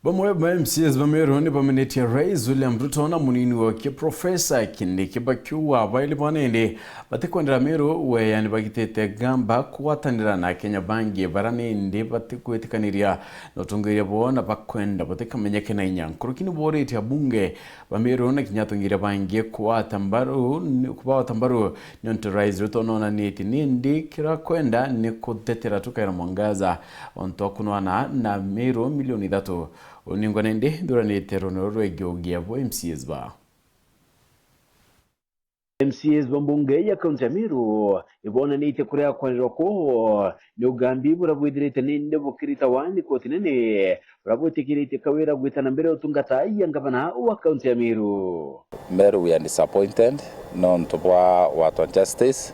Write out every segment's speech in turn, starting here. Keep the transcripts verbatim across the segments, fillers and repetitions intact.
Bamwe ba M C As ba Meru ni bamenetie Rais William Ruto na munini wake Professor Kindiki bakiuga baili bana indi batikwendera Meru weyani bagitite gamba kugwatanira na Akenya bangi bara nindi batigwitikaniria na utongeria bwao na bakwenda butikamenyeke na inya. Nkuruki ni boritie abunge ba Meru na kinya atongeria bangi kugwata mbaru, kugwata mbaru nontu Rais Ruto nonanitie nindi kira kwenda ni kutetera tu Kawira Mwangaza ontu akunwana na Meru milioni ithatu. Uningwa nindi thuranite runi ruru rwegii ugia bwa M C As ba. M C As ba mbunge ya kaunti ya Meru ibonanitie kuria kwanirwa kwoo ni ugambi buria bwithirite nindi bukiritawa ni koti nene buria bwitikiritie Kawira gwita na mbere utungata ya ngavana wa kaunti ya Meru. Meru, we are disappointed nontu bwa watwa justice.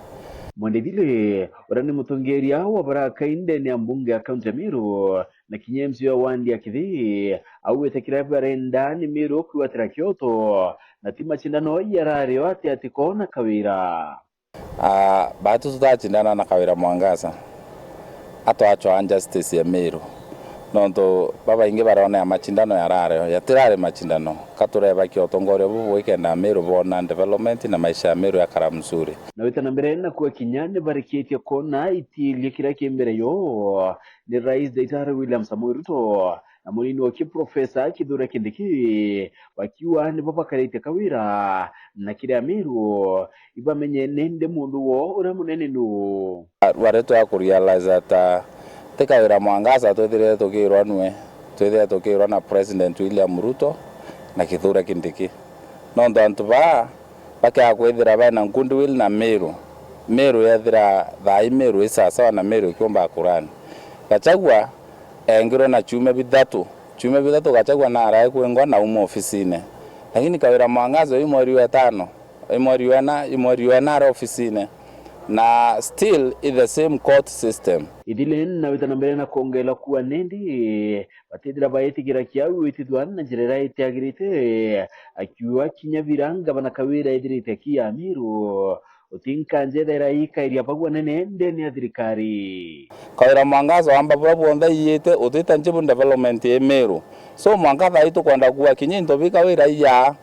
Mwendithile uria ni mutongeria wa baraka indene ya mbunge ya kaunti ya Meru na kinya M C A wa wandi ya Kithi, augite kiria barenda ni Meru kwigwatira kioto, na ti macindano yarario ati ati kona Kawira. Ah, batu tutacindana na Kawira Mwangaza, atwachwa justice ya Meru. Nontu babaingi barona ya macindano yarario, yatirari macindano. Ka tureba kiotongoria bubu ikenda Meru bona development na maisha ya Meru yakara mzuri. Na wita na mbere na kuga kinya ni barikitie kona itiirie kiria ki mbere yoo ni Rais Daktari William Samoei Ruto na munini wake Professor Kithure Kindiki, bakiuga nibo bakarite Kawira na kiria Meru ibamenye nindi mundu woo uria munene nuu. Baria twa ku realize ata ti Kawira Mwangaza twithirite tukirwa nwe, twithirite tukirwa na President William Ruto na Kithure Kindiki. Nontu antu baa bakea kwithira bena goodwill na Meru. Meru yethira thaa ii Meru i sawasawa na Meru ikiumba kurani. Gachagua engirwe na ciumia bithatu. Ciumia bithatu Gachagua narae kwingwa na uma ofisine. Lakini Kawira Mwangaza yu mweri wa itano, yu mweri wa ina, yu mweri wa ina ari ofisine. Na still i the same court system. Ithile na wita na mbere na kwongela kuwa nindi batithira baitigira kiau witithwa na njira iria itiagirite, akiuga kinya bira ngavana Kawira ethirite akiya Meru, uti nkanja ethera ikairia bau anene ndene ya thirikari. Kawira Mwangaza wamba buria bwonthe iyite utita njibu development i Meru. So mwanka thaa ii tukwenda kuga kinya into bi Kawira iyaa,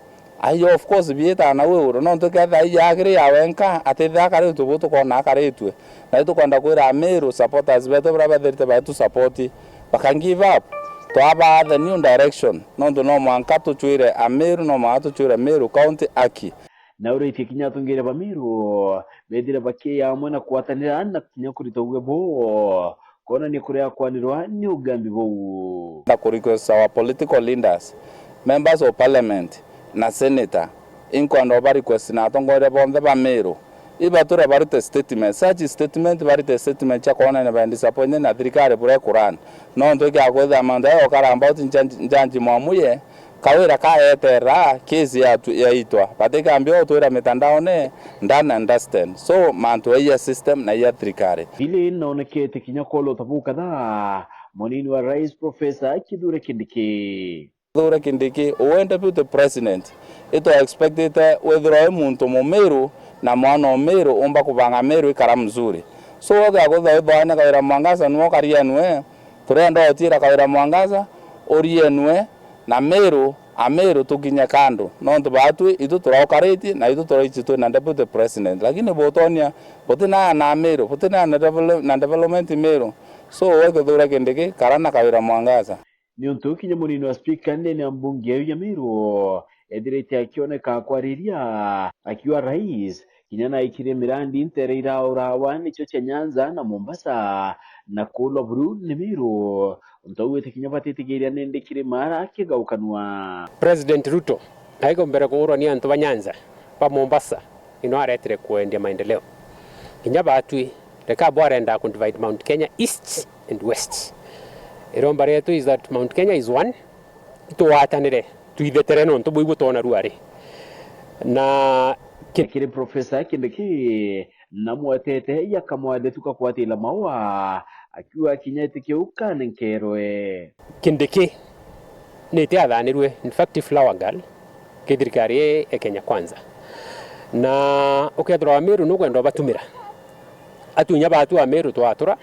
aiyo of course biitaa nau iguru, nontu kethira iyaa kiri ya wenka, atithira akaritue bu tukona akaritue. Na itukwenda kwira Ameru supporters betu baria bethirite baitu support, baka give up. Twabaa the new direction, nontu no mwanka tucwire Ameru, no mwanka tucwire Meru County aki. Na uritie kinya atongeria ba Meru bethire bakiya amwe na kwatanira na kinya kurita uge bo kwonania kuria kwanirwa ni ugambi buu. Na ku request our political leaders, members of parliament na senator, inkwenda uba request na atongoria bonthe ba Meru, ibature barute statement, such statement, barute statement cia kwonania ba disappointed na thirikari buria ikurani. Nontu ikiakwithira mantu ayo ukaramba uti njanji, njanji mwamuye, Kawira kaeterera case yatu-, yaitwa, batikambia utwira mitandaone, done and dusted. So, mantu aiya system na aiya thirikari. Ili naonekete kinya kwolota bukatha, munini wa rais Professor Kithure Kindiki. Kithure Kindiki, uwe deputy president, itwa expectite withirwa wi muntu mumiru na mwana umiru umba kubanga Meru ikara mzuri. So, ukiakwithira withwanya Kawira Mwangaza niwe ukarianue, turenda utira Kawira Mwangaza, urienue, na Meru, Ameru tukinye kando, nontu baatwi itu turaukaritie na itu turaici twina deputy president, lakini butonia butina na Ameru, butina na develop-, na development Meru. So, we Kithure Kindiki, kara na Kawira Mwangaza. Niuntu kinya munini wa speaker ndene ya mbunge iu ya Meru ethirite akioneka kwariria akiuga rais kinya naikire mirandi ntere iraurawa nicio cia Nyanza na Mombasa na kuulwa buru ni Meru. Untu augite kinya batitigiria nindi kirima ara kigaukanua. President Ruto aigo mbere kuurwa ni antu ba Nyanza, ba Mombasa, ino aretire kwendia maendeleo. Kinya batwi, reka bo arenda ku divide Mount Kenya East and West. Iromba rietu is that Mount Kenya is one, tugwatanire, twithetere nontu bui butwona ruari. Na ki- kiri Professor Kindiki, namwetete yakamwathe tu kakwatila maua, akiuga kinya iti kiu kanenkerwe. Kindiki niti athanirwe, in fact, flower girl, ki thirikari ii ya Kenya Kwanza. Na ukethirwa Ameru nukwenda ubatumira, atunya batu Ameru twatura,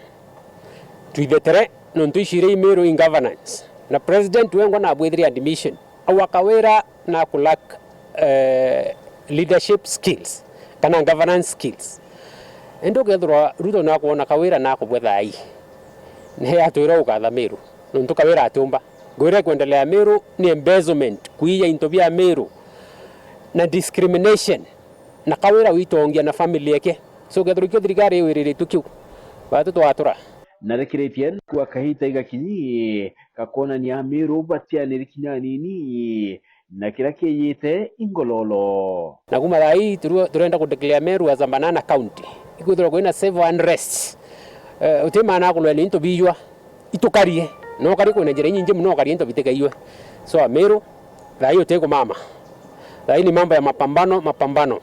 twithetere, nontu ici iria i Meru in governance, Na president wengwa nabwithire admission, awa Kawira na ku lack, eh, leadership skills kana governance skills. Indi ukethirwa Ruto nakwona Kawira nakubwe thaa ii, ni atwira ukatha Meru, nontu Kawira atiumba. Ngwira ikwendelea Meru ni embezzlement, kwiya into bia Meru na discrimination, na Kawira witongia na family yake. So ukethirwa ikio thirikari iwiriritwe kiu, batu twatura. Narekeretie kwa kahinda igakinyi gakwonania Ameru batianiri kinya anini na kiria kiiyite ingololo. Na kuma thaa ii turu-, turenda ku declare Meru as a banana county. Ikwithirwa kwina civil unrest. Eh, uti maana akulwenia into bijwa, itukarie. No kari kwina njira inyingi muno ukarie into bitikaiwe. So Ameru, thaa ii utikumama. Thaa ii ni mambo ya mapambano, mapambano.